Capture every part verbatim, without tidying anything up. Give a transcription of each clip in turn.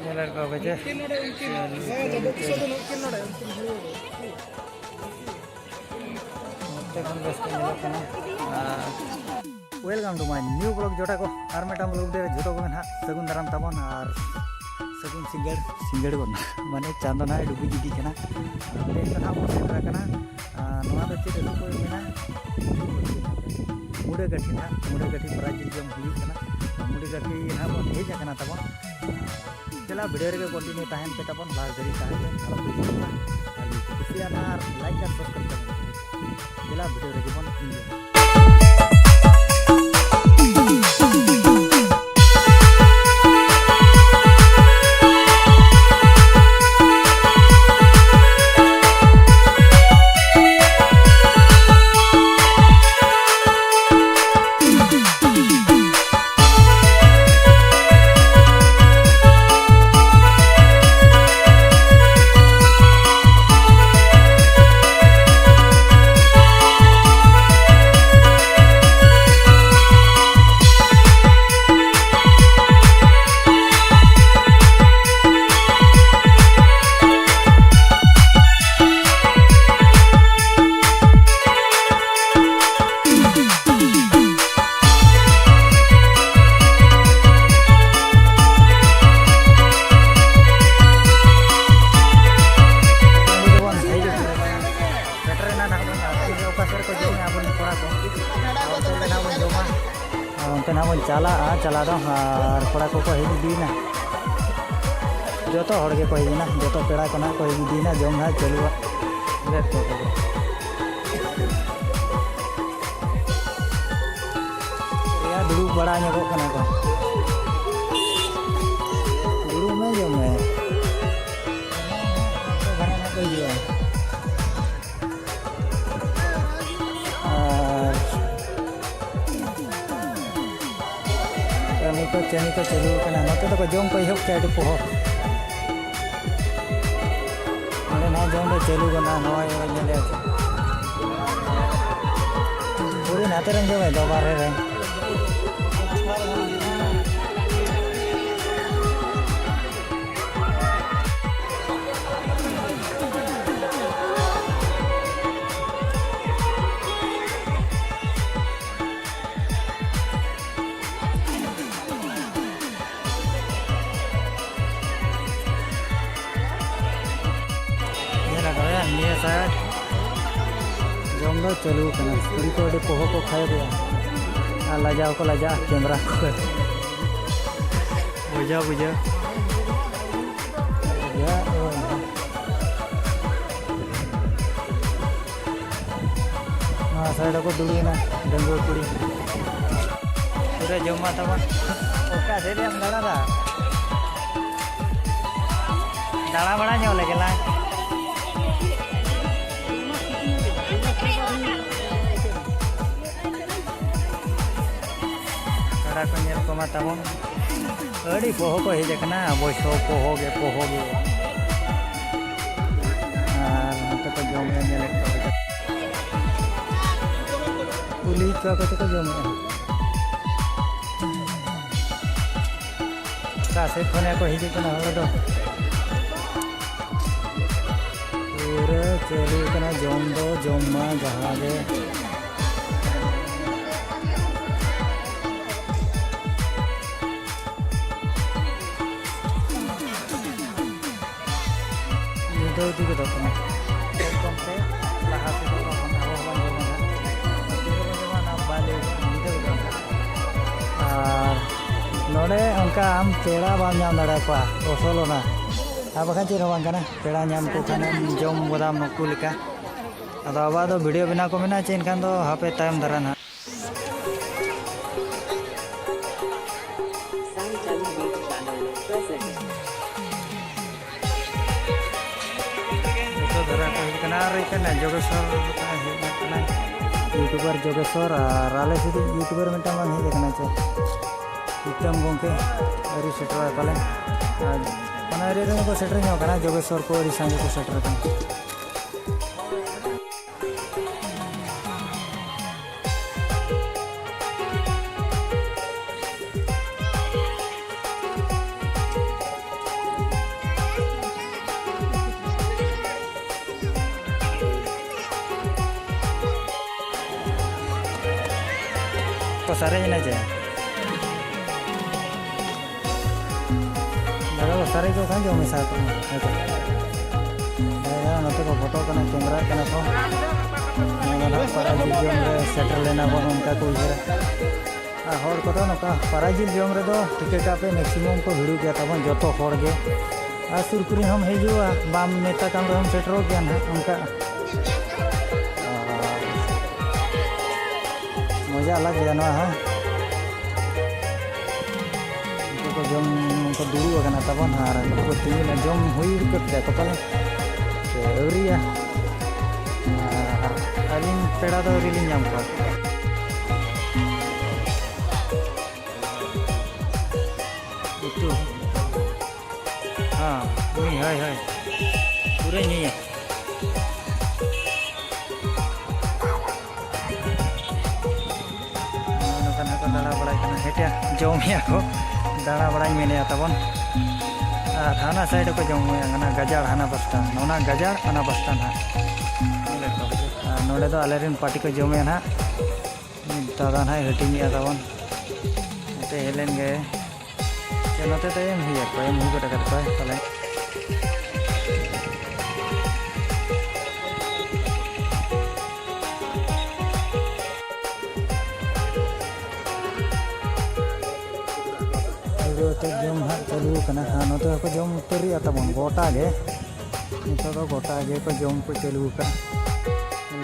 ᱧᱮᱞᱮᱫ ᱠᱚᱣᱟ ᱯᱮ ᱪᱮ? ᱱᱚᱛᱮ ᱠᱷᱚᱱ ᱵᱮᱥ ᱠᱚ ᱧᱮᱞᱚᱜ ᱠᱟᱱᱟ᱾ ᱟᱨ welcome to my new vlog ᱡᱚᱴᱟ ᱠᱚ, ᱟᱨ ᱢᱤᱫᱴᱟᱝ vlog ᱨᱮ ᱡᱚᱛᱚ ᱠᱚᱜᱮ ᱱᱟᱦᱟᱜ ᱥᱟᱹᱜᱩᱱ ᱫᱟᱨᱟᱢ ᱛᱟᱵᱚᱱ ᱟᱨ ᱥᱟᱹᱜᱩᱱ ᱥᱤᱸᱜᱟᱹᱲ, ᱥᱤᱸᱜᱟᱹᱲ ᱜᱚᱫ ᱱᱟ, ᱢᱟᱱᱮ ᱪᱟᱸᱫᱚ ᱱᱟᱦᱟᱜ ᱰᱩᱵᱩᱡ ᱤᱫᱤᱜ ᱠᱟᱱᱟ᱾ ᱛᱮᱦᱮᱧ ᱫᱚ ᱱᱟᱦᱟᱜ ᱵᱚᱱ ᱥᱮᱴᱮᱨ ᱟᱠᱟᱱᱟ᱾ ᱟᱨ ᱱᱚᱣᱟ ᱫᱚ ᱪᱮᱫ ᱟᱹᱛᱩ ᱠᱚ ᱢᱮᱱᱟ? ᱢᱩᱰᱟᱹ ᱜᱟᱹᱴᱷᱤ ᱱᱟᱦᱟᱜ, ᱢᱩᱰᱟᱹ ᱜᱟᱹᱴᱷᱤ ᱯᱨᱟᱭᱤᱡᱽ ᱡᱚᱢ ᱦᱩᱭᱩᱜ ᱠᱟᱱᱟ᱾ ᱢᱩᱰᱟᱹ ᱜᱟᱹᱴᱷᱤ ᱱᱟᱦᱟᱜ ᱵᱚᱱ ᱦᱮᱡ ᱟᱠᱟᱱᱟ ᱛᱟᱵᱚᱱ᱾ ᱫᱮᱞᱟ video ᱨᱮᱜᱮ continue ᱛᱟᱦᱮᱱ ᱯᱮ ᱛᱟᱵᱚᱱ, last ᱫᱷᱟᱹᱨᱤᱡ ᱛᱟᱦᱮᱱ ᱯᱮ, ᱟᱞᱚ ᱯᱮ ᱥᱠᱤᱯᱟ᱾ ᱟᱨ ᱡᱩᱫᱤ ᱯᱮ ᱠᱩᱥᱤᱭᱟᱜᱼᱟ ᱟᱨ like ᱟᱨ subscribe ᱛᱟᱵᱚᱱ ᱯᱮ᱾ ᱫᱮᱞᱟ video ᱨᱮᱜᱮ ᱵᱚᱱ enjoy᱾ ᱥᱮᱴᱮᱨᱮᱱᱟ ᱱᱟᱦᱟᱜ ᱵᱚᱱ, ᱟᱨ ᱛᱤᱱᱟᱹᱜ ᱚᱠᱟ ᱥᱮᱫ ᱨᱮᱠᱚ ᱡᱚᱢᱮᱜᱼᱟ ᱟᱵᱚᱨᱮᱱ ᱠᱚᱲᱟ ᱠᱚ, ᱚᱱᱛᱮ ᱨᱮ ᱱᱟᱦᱟᱜ ᱵᱚᱱ ᱡᱚᱢᱟ᱾ ᱟᱨ ᱚᱱᱛᱮ ᱱᱟᱦᱟᱜ ᱵᱚᱱ ᱪᱟᱞᱟᱜᱼᱟ, ᱪᱟᱞᱟᱣ ᱫᱚ, ᱟᱨ ᱠᱚᱲᱟ ᱠᱚᱠᱚ ᱦᱮᱡ ᱤᱫᱤᱭᱮᱱᱟ, ᱡᱚᱛᱚ ᱦᱚᱲ ᱜᱮᱠᱚ ᱦᱮᱡ ᱮᱱᱟ, ᱡᱚᱛᱚ ᱯᱮᱲᱟ ᱠᱚ ᱱᱟᱦᱟᱜ ᱠᱚ ᱦᱮᱡ ᱤᱫᱤᱭᱮᱱᱟ, ᱡᱚᱢ ᱱᱟᱦᱟᱜ ᱪᱟᱹᱞᱩᱜᱼᱟ᱾ ᱭᱟ, ᱫᱩᱲᱩᱵ ᱵᱟᱲᱟ ᱧᱚᱜᱚᱜ ᱠᱟᱱᱟ ᱠᱚ᱾ ᱫᱩᱲᱩᱵ ᱢᱮ, ᱡᱚᱢ ᱢᱮ᱾ ᱜᱷᱟᱱᱮ ᱜᱷᱟᱱᱮ ᱠᱚ ᱦᱤᱡᱩᱜᱼᱟ᱾ ᱟᱨ ᱠᱟᱹᱢᱤ ᱠᱚ, ᱠᱟᱹᱢᱤ ᱠᱚ ᱪᱟᱹᱞᱩ ᱟᱠᱟᱱᱟ᱾ ᱱᱚᱛᱮ ᱫᱚᱠᱚ ᱡᱚᱢ ᱠᱚ ᱮᱦᱚᱵ ᱠᱮᱜᱼᱟ ᱟᱹᱰᱤ ᱯᱚᱦᱚᱵ᱾ ᱱᱚᱰᱮ ᱱᱟᱦᱟᱜ ᱡᱚᱢ ᱫᱚ ᱪᱟᱹᱞᱩ ᱠᱟᱱᱟ, ᱱᱚᱜᱼᱚᱭ ᱧᱮᱞᱮᱫ᱾ ᱯᱩᱨᱟᱹ ᱱᱟᱛᱮ ᱨᱮᱱ ᱡᱚᱢᱮᱫ ᱫᱚ, ᱵᱟᱨᱦᱮ ᱨᱮᱱ᱾ ᱱᱤᱭᱟᱹ ᱥᱟᱭᱤᱰ ᱡᱚᱢ ᱫᱚ ᱪᱟᱹᱞᱩ ᱠᱟᱱᱟ᱾ ᱠᱩᱲᱤ ᱠᱚ ᱟᱹᱰᱤ ᱯᱚᱦᱚ ᱠᱚ ᱠᱷᱟᱭᱚ ᱜᱮᱭᱟ ᱟᱨ ᱞᱟᱡᱟᱣ ᱠᱚ ᱞᱟᱡᱟᱜᱼᱟ ᱠᱮᱢᱨᱟ ᱠᱚ᱾ ᱵᱩᱡᱷᱟᱹᱣ ᱵᱩᱡᱷᱟᱹᱣ᱾ ᱱᱚᱣᱟ ᱥᱟᱭᱤᱰ ᱨᱮᱠᱚ ᱫᱩᱲᱩᱵ ᱮᱱᱟ ᱰᱟᱺᱜᱩᱣᱟᱹ ᱠᱩᱲᱤ᱾ ᱯᱩᱨᱟᱹ ᱡᱚᱢ ᱢᱟ ᱛᱟᱵᱚᱱ᱾ ᱚᱠᱟ ᱥᱮᱫ ᱨᱮᱢ ᱫᱟᱬᱟᱱᱟ? ᱫᱟᱬᱟ ᱵᱟᱲᱟ ᱧᱚᱜ ᱞᱮᱜᱮ ᱞᱟᱝ᱾ ᱠᱟᱰᱟ ᱠᱚ ᱧᱮᱞ ᱠᱚᱢᱟ ᱛᱟᱵᱚᱱ᱾ ᱟᱹᱰᱤ ᱯᱚᱦᱚ ᱠᱚ ᱦᱮᱡ ᱟᱠᱟᱱᱟ, ᱚᱵᱚᱥᱥᱚ ᱯᱚᱦᱚ ᱜᱮ, ᱯᱚᱦᱚ ᱜᱮ᱾ ᱟᱨ ᱱᱚᱛᱮ ᱠᱚ ᱡᱚᱢᱮᱫᱼᱟ, ᱧᱮᱞᱮᱫ ᱠᱚᱣᱟ᱾ ᱠᱩᱞᱤ ᱠᱚᱣᱟ ᱠᱚ ᱪᱮᱫ ᱠᱚ ᱡᱚᱢᱮᱫᱼᱟ᱾ ᱚᱠᱟ ᱥᱮᱫ ᱠᱷᱚᱱ ᱠᱚ ᱦᱤᱡᱩᱜ ᱠᱟᱱᱟ ᱦᱚᱲ ᱫᱚ᱾ ᱯᱩᱨᱟᱹ ᱪᱟᱹᱞᱩ ᱠᱟᱱᱟ ᱡᱚᱢ ᱫᱚ, ᱡᱚᱢ ᱢᱟ ᱡᱟᱦᱟᱸ ᱜᱮ᱾ ᱧᱤᱫᱟᱹ ᱤᱫᱤ ᱜᱚᱫᱚᱜ ᱠᱟᱱᱟ᱾ ᱮᱠᱫᱚᱢ ᱛᱮ ᱞᱟᱦᱟ ᱥᱮᱫᱚᱜ ᱠᱟᱱᱟ, ᱟᱵᱚ ᱦᱚᱸᱵᱚᱱ ᱡᱚᱢᱟ ᱱᱟᱦᱟᱜ᱾ ᱛᱤ ᱨᱮᱵᱚᱱ ᱡᱚᱢᱟ, ᱚᱱᱟ ᱵᱟᱭ ᱞᱟᱹᱭ ᱧᱤᱫᱟᱹ ᱜᱚᱫᱚᱜ ᱠᱟᱱᱟ᱾ ᱟᱨ ᱱᱚᱰᱮ ᱚᱱᱠᱟ ᱟᱢ ᱯᱮᱲᱟ ᱵᱟᱢ ᱧᱟᱢ ᱫᱟᱲᱮᱭᱟᱠᱚᱣᱟ, ᱟᱥᱚᱞ ᱚᱱᱟ᱾ ᱟᱨ ᱵᱟᱠᱷᱟᱱ ᱪᱮᱫ ᱦᱚᱸ ᱵᱟᱝ ᱠᱟᱱᱟ, ᱯᱮᱲᱟ ᱧᱟᱢ ᱠᱚ ᱠᱷᱟᱱᱮᱢ ᱡᱚᱢ ᱜᱚᱫᱟᱢ ᱱᱩᱠᱩ ᱞᱮᱠᱟ᱾ ᱟᱫᱚ ᱟᱵᱚᱣᱟᱜ ᱫᱚ ᱵᱷᱤᱰᱤᱭᱳ ᱵᱮᱱᱟᱣ ᱠᱚ ᱢᱮᱱᱟᱜᱼᱟ ᱪᱮ, ᱮᱱᱠᱷᱟᱱ ᱫᱚ ᱦᱟᱯᱮ ᱛᱟᱭᱚᱢ ᱫᱷᱟᱨᱟ ᱱᱟᱦᱟᱜ᱾ ᱡᱚᱛᱚ ᱫᱷᱟᱨᱟ ᱠᱚ ᱦᱩᱭᱩᱜ ᱠᱟᱱᱟ᱾ ᱟᱨ ᱦᱩᱭᱩᱜ ᱠᱟᱱᱟ ᱡᱳᱜᱮᱥᱣᱚᱨ ᱦᱮᱡ ᱟᱠᱟᱱᱟ, ᱤᱭᱩᱴᱩᱵᱟᱨ ᱡᱳᱜᱮᱥᱣᱚᱨ, ᱟᱨ ᱟᱞᱮ ᱥᱩᱫᱷᱩ ᱤᱭᱩᱴᱩᱵᱟᱨ ᱢᱤᱫᱴᱟᱝ ᱵᱟᱝ ᱦᱮᱡ ᱟᱠᱟᱱᱟ ᱪᱮ, ᱯᱨᱤᱛᱚᱢ ᱜᱚᱢᱠᱮ ᱟᱹᱣᱨᱤ ᱥᱮᱴᱮᱨᱚᱜᱼᱟ ᱯᱟᱞᱮ᱾ ᱟᱨ ᱚᱱᱟ ᱮᱨᱤᱭᱟ ᱨᱮᱱ ᱠᱚ ᱥᱮᱴᱮᱨ ᱧᱚᱜ ᱟᱠᱟᱱᱟ, ᱡᱳᱜᱮᱥᱣᱚᱨ ᱠᱚ ᱟᱹᱰᱤ ᱥᱟᱸᱜᱮ ᱠᱚ ᱥᱮᱴᱮᱨ ᱟᱠᱟᱱᱟ᱾ ᱠᱚ ᱥᱟᱨᱮᱡ ᱮᱱᱟ ᱡᱮ᱾ ᱫᱟᱫᱟ ᱠᱚ ᱥᱟᱨᱮᱡ ᱠᱚ ᱠᱷᱟᱱ ᱡᱚᱢ ᱢᱮᱥᱟ ᱠᱚ ᱢᱮ᱾ ᱦᱮᱸ ᱥᱮ? ᱱᱚᱛᱮ ᱠᱚ ᱯᱷᱳᱴᱳ ᱠᱟᱱᱟ, ᱠᱮᱢᱮᱨᱟᱜ ᱠᱟᱱᱟ ᱠᱚ᱾ ᱱᱚᱣᱟ ᱫᱚ ᱱᱟᱦᱟᱜ ᱯᱟᱨᱟ ᱡᱤᱞ ᱡᱚᱢ ᱨᱮ ᱥᱮᱴᱮᱨ ᱞᱮᱱᱟ ᱵᱚᱱ, ᱚᱱᱠᱟ ᱠᱚ ᱩᱭᱦᱟᱹᱨᱟ᱾ ᱟᱨ ᱦᱚᱲ ᱠᱚᱫᱚ ᱱᱚᱝᱠᱟ ᱯᱟᱨᱟ ᱡᱤᱞ ᱡᱚᱢ ᱨᱮᱫᱚ ᱴᱷᱤᱠᱟᱹ ᱠᱟᱜ ᱯᱮ, ᱢᱮᱠᱥᱤᱢᱟᱢ ᱠᱚ ᱵᱷᱤᱲᱚᱜ ᱜᱮᱭᱟ ᱛᱟᱵᱚᱱ ᱡᱚᱛᱚ ᱦᱚᱲ ᱜᱮ᱾ ᱟᱨ ᱥᱩᱨ ᱠᱚᱨᱮ ᱦᱚᱸᱢ ᱦᱤᱡᱩᱜᱼᱟ, ᱵᱟᱢ ᱢᱮᱛᱟ ᱠᱟᱱ ᱨᱮᱦᱚᱸᱢ ᱥᱮᱴᱮᱨᱚᱜ ᱜᱮᱭᱟ ᱱᱟᱦᱟᱜ ᱚᱱᱠᱟ᱾ ᱟᱨ ᱢᱚᱡᱟ ᱟᱞᱟᱜᱽ ᱜᱮᱭᱟ ᱱᱚᱣᱟ ᱦᱚᱸ᱾ ᱩᱱᱠᱩ ᱠᱚ ᱡᱚᱢ ᱠᱚ ᱫᱩᱲᱩᱵ ᱟᱠᱟᱱᱟ ᱛᱟᱵᱚᱱ ᱟᱨ ᱩᱱᱠᱩ ᱠᱚ ᱛᱤᱸᱜᱩᱱᱟ, ᱡᱚᱢ ᱦᱩᱭ ᱜᱚᱫ ᱠᱮᱫᱟ ᱠᱚ ᱯᱟᱞᱮ ᱥᱮ ᱟᱹᱣᱨᱤᱭᱟ᱾ ᱟᱨ ᱟᱹᱞᱤᱧ ᱯᱮᱲᱟ ᱫᱚ ᱟᱹᱣᱨᱤ ᱞᱤᱧ ᱧᱟᱢ ᱠᱚᱣᱟ᱾ ᱩᱛᱩ᱾ ᱦᱮᱸ, ᱦᱳᱭ, ᱦᱳᱭ, ᱦᱳᱭ᱾ ᱯᱩᱨᱟᱹ ᱧᱩᱭᱟ᱾ ᱱᱚᱜᱼᱚ ᱱᱚᱝᱠᱟ ᱱᱟᱜ ᱠᱚ ᱫᱟᱬᱟ ᱵᱟᱲᱟᱭ ᱠᱟᱱᱟ᱾ ᱦᱮᱴᱭᱟ ᱡᱚᱢᱮᱜᱼᱟ ᱠᱚ, ᱫᱟᱬᱟ ᱵᱟᱲᱟᱧ ᱢᱮᱱᱮᱜᱼᱟ ᱛᱟᱵᱚᱱ᱾ ᱟᱨ ᱦᱟᱱᱟ ᱥᱟᱭᱤᱰ ᱦᱚᱸᱠᱚ ᱡᱚᱢᱮᱜᱼᱟ, ᱦᱟᱱᱟ ᱜᱟᱡᱟᱲ ᱦᱟᱱᱟ ᱯᱟᱥᱴᱟ, ᱱᱚᱣᱟ ᱜᱟᱡᱟᱲ ᱦᱟᱱᱟ ᱯᱟᱥᱴᱟ ᱱᱟᱜ᱾ ᱧᱮᱞᱮᱫ ᱠᱚᱣᱟ ᱯᱮ᱾ ᱟᱨ ᱱᱚᱰᱮ ᱫᱚ ᱟᱞᱮᱨᱮᱱ ᱯᱟᱨᱴᱤ ᱠᱚ ᱡᱚᱢᱮᱜᱼᱟ ᱱᱟᱜ᱾ ᱫᱟᱫᱟ ᱱᱟᱜ ᱦᱟᱹᱴᱤᱧᱮᱜᱼᱟ ᱛᱟᱵᱚᱱ᱾ ᱱᱚᱛᱮ ᱦᱮᱡ ᱞᱮᱱ ᱜᱮ᱾ ᱥᱮ ᱱᱚᱛᱮ ᱫᱚ ᱮᱢ ᱦᱩᱭ ᱟᱠᱚ, ᱮᱢ ᱦᱩᱭ ᱜᱚᱫ ᱟᱠᱟᱫ ᱠᱚᱣᱟᱭ ᱯᱟᱞᱮ᱾ ᱯᱩᱨᱟᱹ ᱛᱚ ᱡᱚᱢ ᱦᱟᱸᱜ ᱪᱟᱹᱞᱩ ᱟᱠᱟᱱᱟ᱾ ᱟᱨ ᱱᱚᱛᱮ ᱦᱚᱸᱠᱚ ᱡᱚᱢ ᱩᱛᱟᱹᱨᱮᱜᱼᱟ ᱛᱟᱵᱚᱱ ᱜᱚᱴᱟ ᱜᱮ᱾ ᱱᱤᱛᱚᱜ ᱫᱚ ᱜᱚᱴᱟ ᱜᱮᱠᱚ ᱡᱚᱢ ᱠᱚ ᱪᱟᱹᱞᱩ ᱟᱠᱟᱫᱼᱟ᱾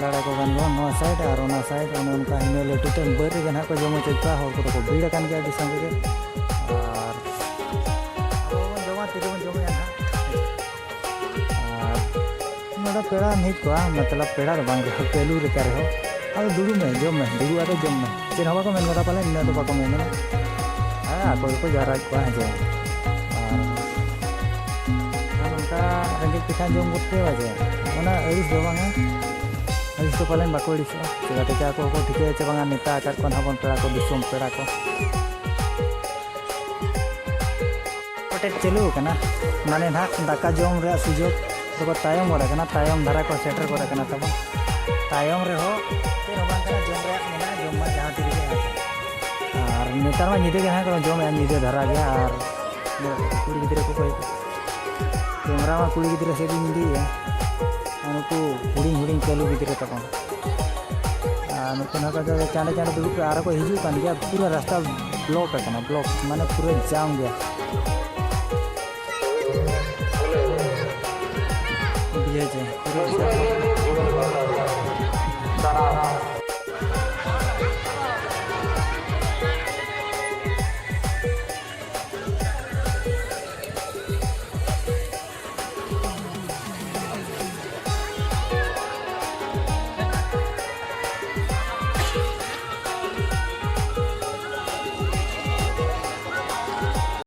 ᱞᱟᱲᱟ ᱠᱚ ᱜᱟᱱ ᱫᱚ ᱱᱚᱣᱟ ᱥᱟᱭᱤᱰ ᱟᱨ ᱚᱱᱟ ᱥᱟᱭᱤᱰ, ᱚᱱᱮ ᱚᱱᱠᱟ ᱤᱱᱟᱹ ᱞᱟᱹᱴᱩ ᱛᱮ ᱵᱟᱹᱫᱽ ᱨᱮᱜᱮ ᱱᱟᱦᱟᱜ ᱠᱚ ᱡᱚᱢ ᱦᱚᱪᱚᱭᱮᱫ ᱠᱚᱣᱟ᱾ ᱦᱚᱲ ᱠᱚᱫᱚ ᱠᱚ ᱵᱷᱤᱲ ᱟᱠᱟᱱ ᱜᱮᱭᱟ ᱟᱹᱰᱤ ᱥᱟᱸᱜᱮ ᱜᱮ᱾ ᱟᱨ ᱟᱵᱚ ᱵᱚᱱ ᱡᱚᱢᱟ, ᱛᱤᱨᱮ ᱵᱚᱱ ᱡᱚᱢᱮᱜᱼᱟ ᱱᱟᱦᱟᱜ᱾ ᱟᱨ ᱱᱚᱰᱮ ᱯᱮᱲᱟᱢ ᱦᱮᱡ ᱠᱚᱜᱼᱟ, ᱢᱚᱛᱞᱚᱵ ᱯᱮᱲᱟ ᱫᱚ ᱵᱟᱝ ᱨᱮᱦᱚᱸ, ᱪᱟᱹᱞᱩ ᱞᱮᱠᱟ ᱨᱮᱦᱚᱸ, ᱟᱫᱚ ᱫᱩᱲᱩᱵ ᱢᱮ, ᱡᱚᱢ ᱢᱮ, ᱫᱩᱲᱩᱵ ᱟᱫᱚ ᱡᱚᱢ ᱢᱮ, ᱪᱮᱫ ᱦᱚᱸ ᱵᱟᱠᱚ ᱢᱮᱱ ᱜᱚᱫᱟ ᱯᱟᱞᱮ, ᱤᱱᱟᱹᱜ ᱫᱚ ᱵᱟᱠᱚ ᱢᱮᱱᱟ᱾ ᱦᱮᱸ, ᱟᱠᱚ ᱜᱮᱠᱚ ᱡᱟᱣᱨᱟᱭᱮᱫ ᱠᱚᱣᱟ, ᱦᱮᱸ ᱪᱮ᱾ ᱟᱨ, ᱟᱨ ᱱᱚᱝᱠᱟ ᱨᱮᱸᱜᱮᱡ ᱛᱮᱠᱷᱟᱱ ᱡᱚᱢ ᱜᱚᱫ ᱯᱮ, ᱦᱮᱸ ᱪᱮ᱾ ᱚᱱᱟ ᱟᱹᱲᱤᱥ ᱫᱚ ᱵᱟᱝᱟ, ᱟᱹᱲᱤᱥ ᱫᱚ ᱯᱟᱞᱮᱱ ᱵᱟᱠᱚ ᱟᱹᱲᱤᱥᱚᱜᱼᱟ᱾ ᱪᱮᱠᱟ ᱛᱮᱪᱚ ᱟᱠᱚ ᱦᱚᱸᱠᱚ ᱴᱷᱤᱠᱟᱹᱭᱟ ᱪᱮ ᱵᱟᱝᱟ, ᱱᱮᱣᱛᱟ ᱟᱠᱟᱫ ᱠᱚᱣᱟ ᱱᱟᱦᱟᱜ ᱵᱚᱱ ᱯᱮᱲᱟ ᱠᱚ, ᱫᱤᱥᱚᱢ ᱯᱮᱲᱟ ᱠᱚ᱾ ᱯᱟᱴᱮᱫ ᱪᱟᱹᱞᱩ ᱟᱠᱟᱱᱟ, ᱢᱟᱱᱮ ᱱᱟᱦᱟᱜ ᱫᱟᱠᱟ ᱡᱚᱢ ᱨᱮᱭᱟᱜ ᱥᱩᱡᱳᱜᱽ ᱫᱚᱠᱚ ᱛᱟᱭᱚᱢ ᱜᱚᱫ ᱟᱠᱟᱱᱟ, ᱛᱟᱭᱚᱢ ᱫᱷᱟᱨᱟ ᱠᱚ ᱥᱮᱴᱮᱨ ᱜᱚᱫ ᱟᱠᱟᱱᱟ ᱛᱟᱵᱚᱱ᱾ ᱛᱟᱭᱚᱢ ᱨᱮᱦᱚᱸ ᱪᱮᱫ ᱦᱚᱸ ᱵᱟᱝ ᱠᱟᱱᱟ, ᱡᱚᱢ ᱨᱮᱭᱟᱜ ᱢᱮᱱᱟᱜᱼᱟ, ᱡᱚᱢ ᱢᱟ ᱡᱟᱦᱟᱸ ᱛᱤ ᱨᱮᱜᱮ᱾ ᱟᱨ ᱱᱮᱛᱟᱨ ᱢᱟ ᱧᱤᱫᱟᱹ ᱜᱮ ᱱᱟᱦᱟᱜ ᱠᱚ ᱡᱚᱢᱮᱜᱼᱟ, ᱧᱤᱫᱟᱹ ᱫᱷᱟᱨᱟ ᱜᱮ᱾ ᱟᱨ ᱠᱩᱲᱤ ᱜᱤᱫᱽᱨᱟᱹ ᱠᱚᱠᱚ ᱠᱮᱢᱨᱟ ᱢᱟ ᱠᱩᱲᱤ ᱜᱤᱫᱽᱨᱟᱹ ᱥᱮᱫ ᱤᱧ ᱤᱫᱤᱭᱮᱫᱼᱟ, ᱟᱨ ᱱᱩᱠᱩ ᱦᱩᱰᱤᱧ ᱦᱩᱰᱤᱧ ᱠᱟᱹᱞᱩ ᱜᱤᱫᱽᱨᱟᱹ ᱛᱟᱵᱚᱱ᱾ ᱟᱨ ᱱᱩᱠᱩ ᱱᱚᱝᱠᱟ ᱜᱮ ᱪᱟᱸᱰᱮ ᱪᱟᱸᱰᱮ ᱫᱩᱲᱩᱵ ᱠᱟᱱ ᱜᱮᱭᱟ, ᱯᱩᱨᱟᱹ ᱨᱟᱥᱛᱟ ᱵᱞᱚᱠ ᱟᱠᱟᱱᱟ, ᱵᱞᱚᱠ ᱢᱟᱱᱮ ᱯᱩᱨᱟᱹ ᱡᱟᱢ ᱜᱮᱭᱟ᱾ ᱵᱩᱡᱷᱟᱹᱣ ᱪᱮ? ᱯᱩᱨᱟᱹ ᱨᱟᱥᱛᱟ ᱵᱞᱚᱠ᱾